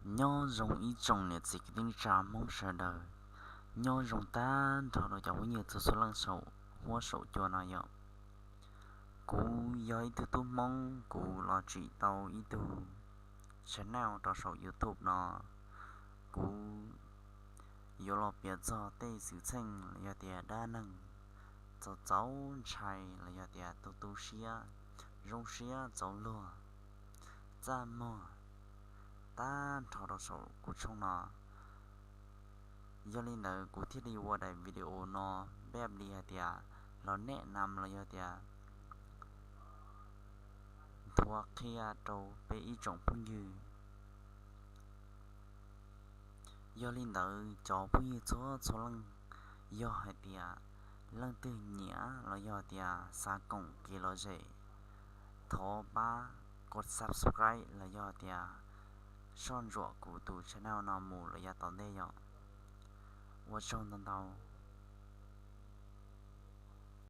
Nyob zoo ib tsoom niam txiv kwv tij neej tsa Hmoob sawv daws, nyob zoo tag nrho rau cov phooj ywg txhua txhua leej saum huab saum cua no yom. Kuv yog ib tug tub Hmoob, kuv los tsim tau ib tug channel rau saum YouTube no. Kuv yuav los piav txog tej xwm txheej los yog tias dab neeg txaus txaus ntshai los yog tias tu tu siab, zoo siab txaus luag, txaj muag tag nrho rau saum kuv tshooj no. Yog li ntawd kuv thiaj li ua daim video no npaj li hais tias los nej nam los yog tias nthuav qhia rau peb ib tsoom phooj ywg. Yog li ntawd cov phooj ywg txhua txhua leej, yog hais tias leej twg nyiam los yog tias xav koom kev lom zem, thov pab kos subscribe los yog tias soj ntsuam kuv tus channel no mus los yav tom ntej yom. Ua tsaug ntau ntau.